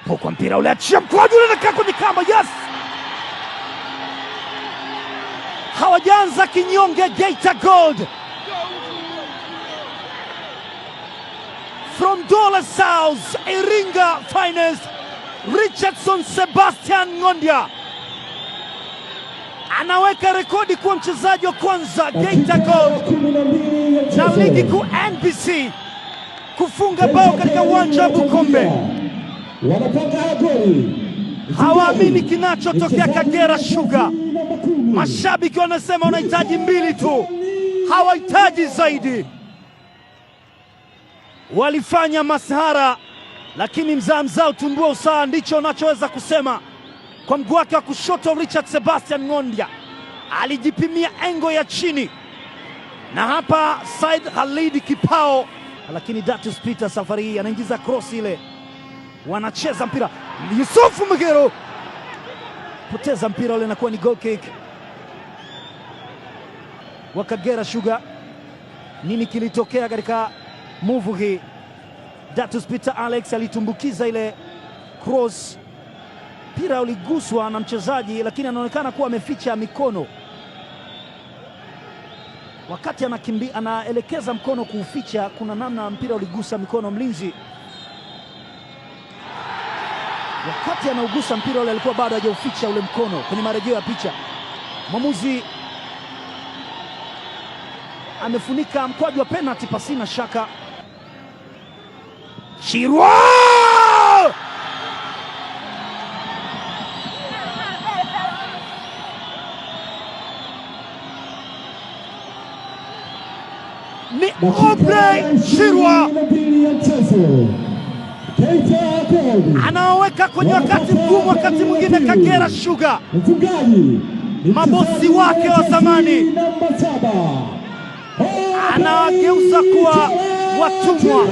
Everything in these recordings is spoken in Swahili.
Pokwa mpira ule, achia mkwaju ule, unakaa kwenye kamba. Yes, hawajaanza kinyonge. Geita Gold from Dola South, Iringa finest, Richardson Sebastian Ng'ondia anaweka rekodi kuwa mchezaji wa kwanza Geita Gold na ligi kuu NBC kufunga bao katika uwanja wa Bukombe. Hawaamini kinachotokea Kagera Sugar. Mashabiki wanasema wanahitaji mbili tu, hawahitaji zaidi. Walifanya masihara, lakini mzaa mzao tumbua usawa, ndicho wanachoweza kusema. Kwa mguu wake wa kushoto Richard Sebastian Ng'ondia alijipimia engo ya chini, na hapa Said Khalid Kipao, lakini Datus Peter safari hii anaingiza cross ile, wanacheza mpira. Yusufu Mgero poteza mpira ule, inakuwa ni goal kick wa Kagera Sugar. Nini kilitokea katika move hii? Datus Peter Alex alitumbukiza ile cross, mpira uliguswa na mchezaji, lakini anaonekana kuwa ameficha mikono wakati anakimbia, anaelekeza mkono kuuficha. Kuna namna mpira uligusa mikono mlinzi, wakati anaugusa mpira ule alikuwa bado hajauficha ule mkono. Kwenye marejeo ya picha, mwamuzi amefunika mkwaju wa penalty pasina shaka. Chirwa ni Obrey Chirwa anaoweka kwenye wakati mgumu, wakati mwingine Kagera Sugar, mabosi wake wa zamani, anawageuza kuwa watumwa,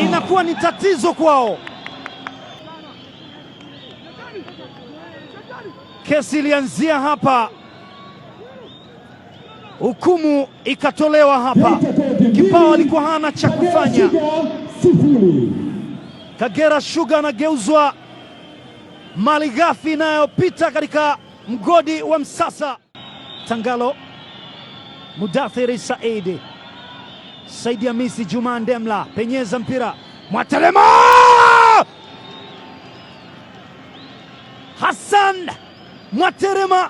linakuwa ni tatizo kwao. Kesi ilianzia hapa, hukumu ikatolewa hapa. Kipao alikuwa hana cha kufanya. Kagera Sugar anageuzwa malighafi inayopita katika mgodi wa Msasa. Tangalo, Mudathiri Saidi, Saidi Hamisi, Juma Ndemla, penyeza mpira, Mwatelema Hassan Mwaterema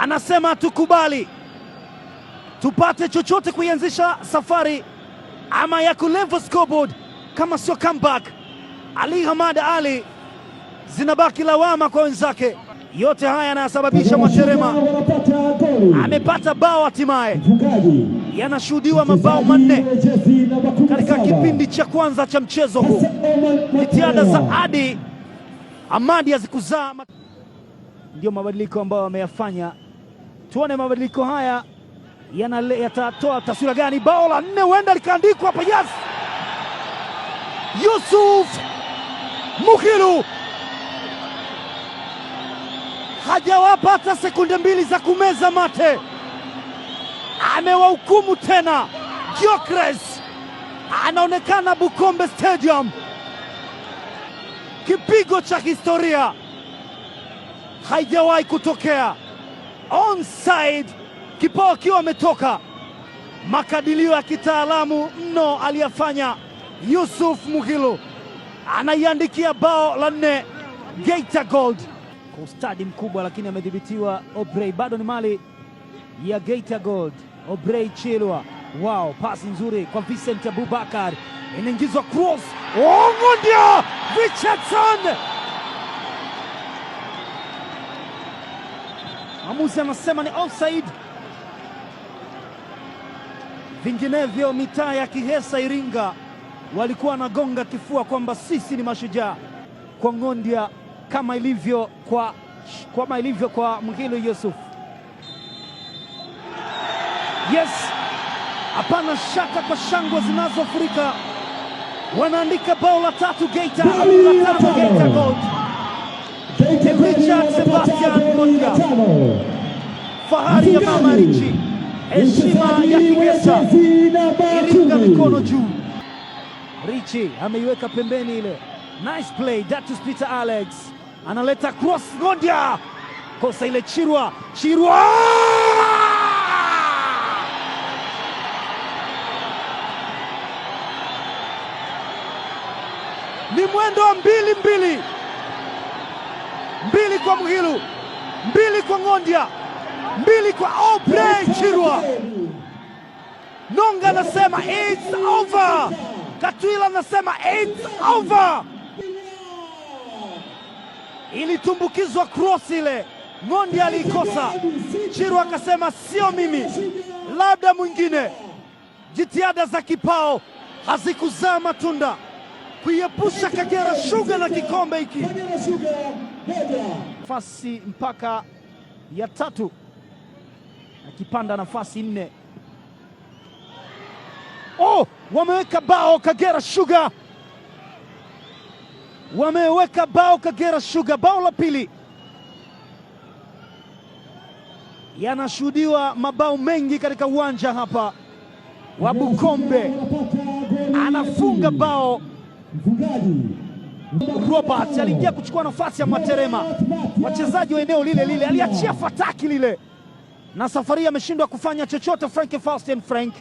anasema tukubali tupate chochote kuianzisha safari ama ya kulevel scoreboard kama sio comeback. Ali Hamad Ali, zinabaki lawama kwa wenzake. Yote haya yanayosababisha Mwaterema amepata bao hatimaye. Yanashuhudiwa mabao manne katika kipindi cha kwanza cha mchezo huu. Jitihada za Adi Amadi hazikuzaa, ndio mabadiliko ambayo wameyafanya. Tuone mabadiliko haya yatatoa taswira gani? Bao la nne huenda likaandikwa hapa. Yes, Yusuf Muhilu hajawapa hata sekunde mbili za kumeza mate, amewahukumu tena. Gyökeres anaonekana Bukombe Stadium, kipigo cha historia haijawahi kutokea. Onside, kipao akiwa ametoka. Makadirio ya kitaalamu mno aliyafanya Yusuf Muhilu, anaiandikia bao la nne Geita Gold kwa ustadi mkubwa, lakini amedhibitiwa. Obrey bado ni mali ya Geita Gold. Obrey Chilwa, wow, pasi nzuri kwa Vincent Abubakar, inaingizwa cross. Oh, Ng'ondia Richardson, mwamuzi anasema ni offside. Vinginevyo mitaa ya Kihesa Iringa walikuwa wanagonga kifua kwamba sisi ni mashujaa kwa Ng'ondia, kama ilivyo kwa Mgilo Yusuf. Yes, hapana shaka kwa shangwe zinazofurika wanaandika bao la tatu Geita, la tano Geita Gold. Richard Sebastian Ng'ondia, fahari ya mama Richi, heshima ya Kigesa, Iringa mikono juu. Richi ameiweka pembeni ile. Nice play, Datus Peter Alex analeta cross, Ng'ondia kosa ile, Chirwa, Chirwa ni mwendo wa 2-2, 2 kwa Mghilu, 2 kwa Ng'ondia, 2 kwa Aubrey Chirwa. Nonga anasema it's over. Katwila anasema it's over. Ilitumbukizwa cross ile, Ng'ondia aliikosa. Chirwa akasema sio mimi, labda mwingine. Jitihada za kipao hazikuzaa matunda kuiepusha Kagera Sugar na kikombe hiki. Nafasi mpaka ya tatu, akipanda nafasi 4. Oh, wameweka bao Kagera Sugar, wameweka bao Kagera Sugar, bao la pili. Yanashuhudiwa mabao mengi katika uwanja hapa wa Bukombe. Anafunga bao Robert, aliingia kuchukua nafasi ya Materema, wachezaji wa eneo lile lile, aliachia fataki lile, na safari ameshindwa kufanya chochote. Frank Faustin Frank.